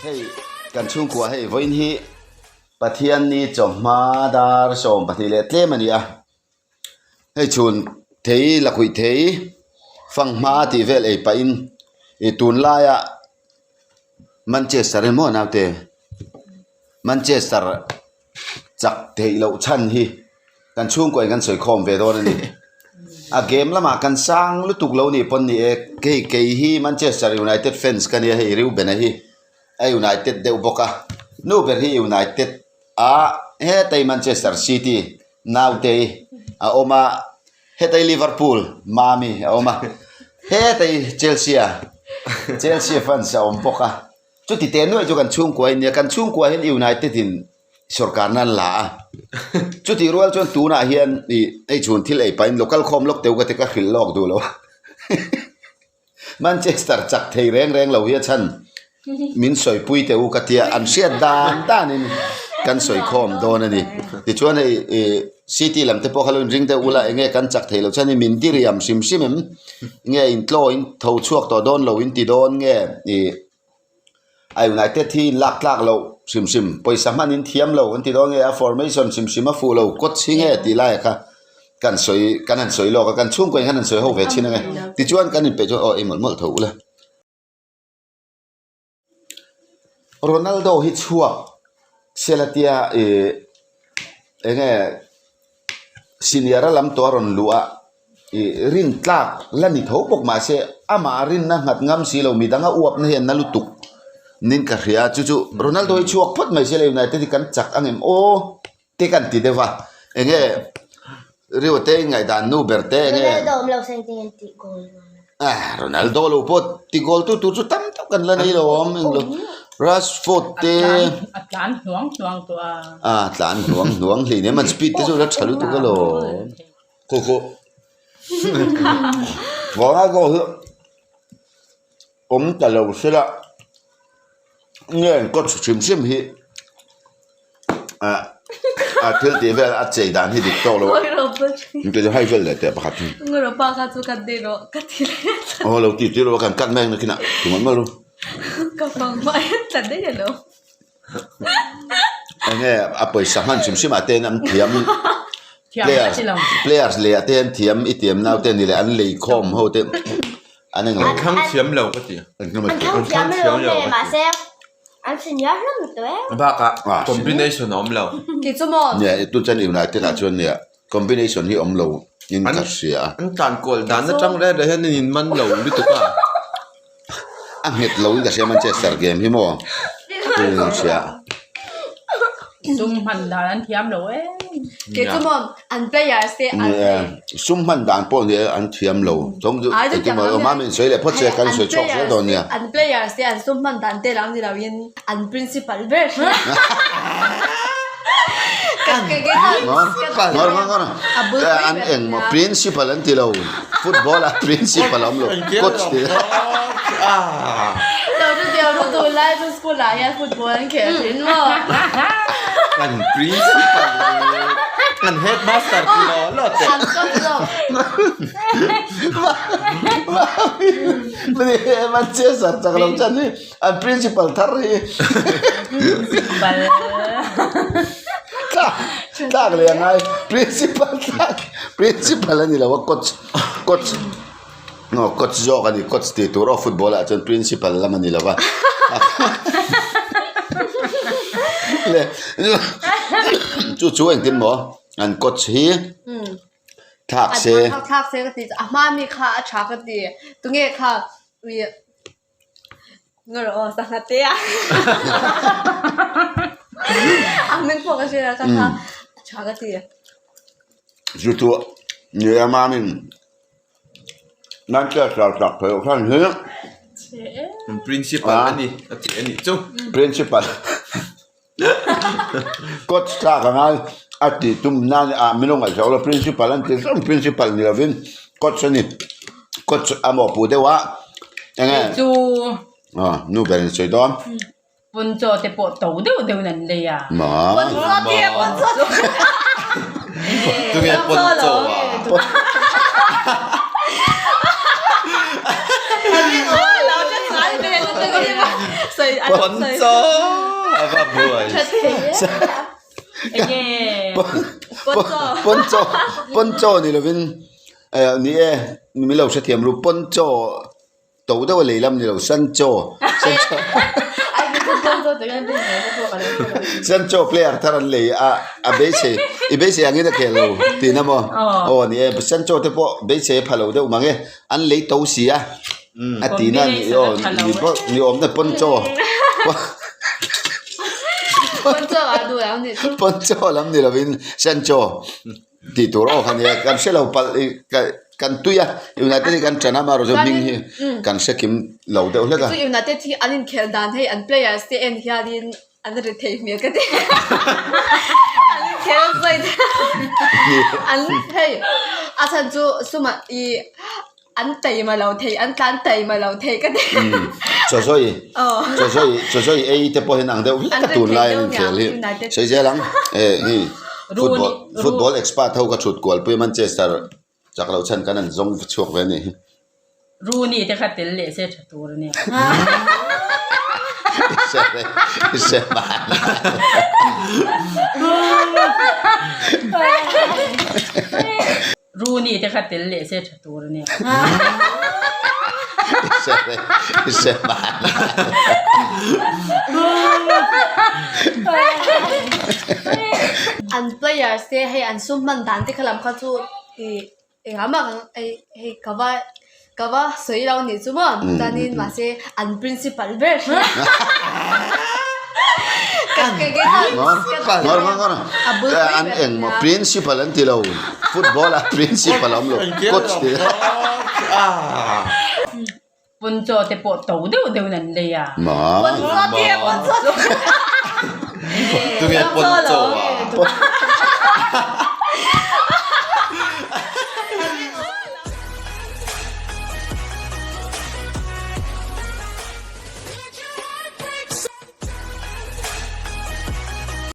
Hei kan chhungkua hei vawiin hi Pathianni chawhma dar 12 leh tlem a ni a. Hei chhun thei lakhuih thei fanghma tih vel ei pahin ih tunlaia Manchester emaw naute Manchester chak theih loh chhan hi kan chhungkaw in kan sawi khawm ve dawn a ni. A game lamah kan sang lutuk lo nih pawn ni e hei kei hi Manchester United fans ka nia hei Reuben-a hi a United deuh bawk a nu ber hi United a hetai Manchester City naute a awm a hetai Liverpool mami a awm a hetai Chelsea a Chelsea fans a awm bawk a chuti teh nuaih chu kan chhungkua in nia kan chhungkua hian United in sorkarna an la a chutih rual chuan tunah hian ih hei chhun thil ei pahin local khawm lawk teuh ka ti ka hrilh lawk duh lo a. Manchester chak thei reng reng lo hi a chhan min sawipui teh u ka tia an hriat dan danin kan sawi khawm dawn a ni. Tichuan hei ih city lam te pawh kha lo inring deuh ula eng nge kan chak thei loh chuan hei min diriam hrim hrim em nge intlaw in tho chhuak tawh dawn lo in ti dawn nge ih A United hi lak tlak loh hrim hrim pawisa hman in thiam lo an ti dawn nge a formation hrim hrim a fuh lo coach hi nge tih lai ah kha kan sawi kan han sawi lawk a kan chhungkaw in khan han sawi ho ve thin ang e tichuan kan inpeih chuan aw ei mawlh mawlh tho ula. Ronaldo hi chhuak sela tia ih eng nge senior a lam tawh a rawn luh a. Ih rin tlak la ni tho bawk mahse amah rinna nghat ngam si lo midang a uapna hi an na lutuk nin ka hria a chu chu Ronaldo hi chhuak phawt mai se le United hi kan chak ang em aw te kan ti deuh va eng nge Rio te ngaihdan nu ber te eng nge Ronaldo awm lo se engtin nge an tih goal ah Ronaldo lo pawh ti goal tu tur chu tam tak kan la nei lo awm englo Rashford te a tlan hnuang hnuang tawh a a tlan hnuang hnuang hleinem an speed te chu la tha lutuk alawm. Khaw khaw Vanga pawh hi awm ta lo se la nge an coach hrim hrim hi ah a thil tih vel a chei dan hi dik tawk lo a engtin nge hai vel leh teh pakhat hi aw lo ti tir rawh kan cut mek nakinah ti mawlh mawlh ru Enge a pawisa hman hrim hrim ah ten an thiam players players leh ah te an thiam i tiam nau te ni leh an lei khawm ho te an englo An thlang thiam lo ka ti. An thlang thiam lo nge mahse an senior hlawm lutuk e. Bakah combination a awm lo. Kei chu maw? Nia i tun chuan United ah chuan nia combination hi awm lo in ka hria a. An tlan kual dan atang reng reng hian an in man lo lutuk a. A nghet lo in ka hria Manchester game hi maw in ka hria. Sum hman dan an thiam lo em. Kei chu maw an players te an Sum hman dan pawh ni an thiam lo. Thawm chu engtin maw awm a min sawi leh phawt se kan sawi chhuak zel dawn nia. An players te an sum hman dan te lo ni lo in an principal ber hi. Ngawr ngawr ngawr an eng maw principal an ti lo football ah principal a awm lo coach ti Lo chu tiang chu tunlai chu school ah hian football an khel thin maw Kan principal kan headmaster ti lo lo teh An coach zawk Manchester chak lo chan hi An principal thar hi Principal. Tlak tlak leh a ngai principal tlak principal a ni lo a coach coach aw coach zawk a ni coach tih tur aw football ah chuan principal lam a ni lo va le chu chu engtin maw an coach hi thlak se thlak se ka ti a hma mi kha a tha ka ti tunge kha Ngawr aw sangha te a a hming pawh ka hria ka kha a tha ka ti. Chu chu ni a mamin Manchester chak theih khan hi Principal a ni a ti a nih chu. Principal Coach tlak a ngai a tih tum nan ah min lo ngaihsak lo principal an ti zawng principal ni lovin coach a ni coach a mawhpuh deuh a eng nge Chu aw nu ber in sawi dawn Poncho te pawh to deuh deuh in an lei a maw Poncho te poncho te Tunge poncho a Sawi. Poncho a va buai. Enge? Poncho Poncho ni lovin ni e min lo hrethiam ru Poncho to deuh a lei lam ni lo Sancho Sancho Sancho player thar an lei a a beisei i beisei angin a khel lo tihna maw aw ni e Sancho te pawh beisei a pha lo deuh mang e an lei to si a. A ti na ni aw ni pawh ni awm na poncho Poncho a duh lo nih chu. Poncho lam ni lovin Sancho tih tur aw kha nia kan hre lo palh i kan tui a United hi kan ṭan a amaherawhchu chu hming hi kan hre kim lo deuh hlek a. Chu United hi an inkhel dan hei an players te en hianin an ri thei hmel ka ti an inkhel sawi an hei a chhan chu sumah i An taima lo thei, an tlan taima lo thei ka ti. Chawzawi, chawzawi, chawzawi ei te pawh hian ang deuh hlek a tunlai an inkhel hi. Sawi zel ang, eh hei football, football expert ho ka thut kual pui a Manchester chak loh chhan kan han zawng chhuak ve a nih hi. Rooney te kha tel leh se tha tur a nia. Rooney te kha tel leh se tha tur a nia. An players te hei an sum hman dan te kha lam kha chu ih engah mah kan hei hei ka va ka va sawi lo anih chu maw chuanin mahse an principal ber hi An engmaw principal an ti lo football ah principal a awm lo coach tih Poncho te pawh to deuh deuh in an lei a. Tunge poncho a.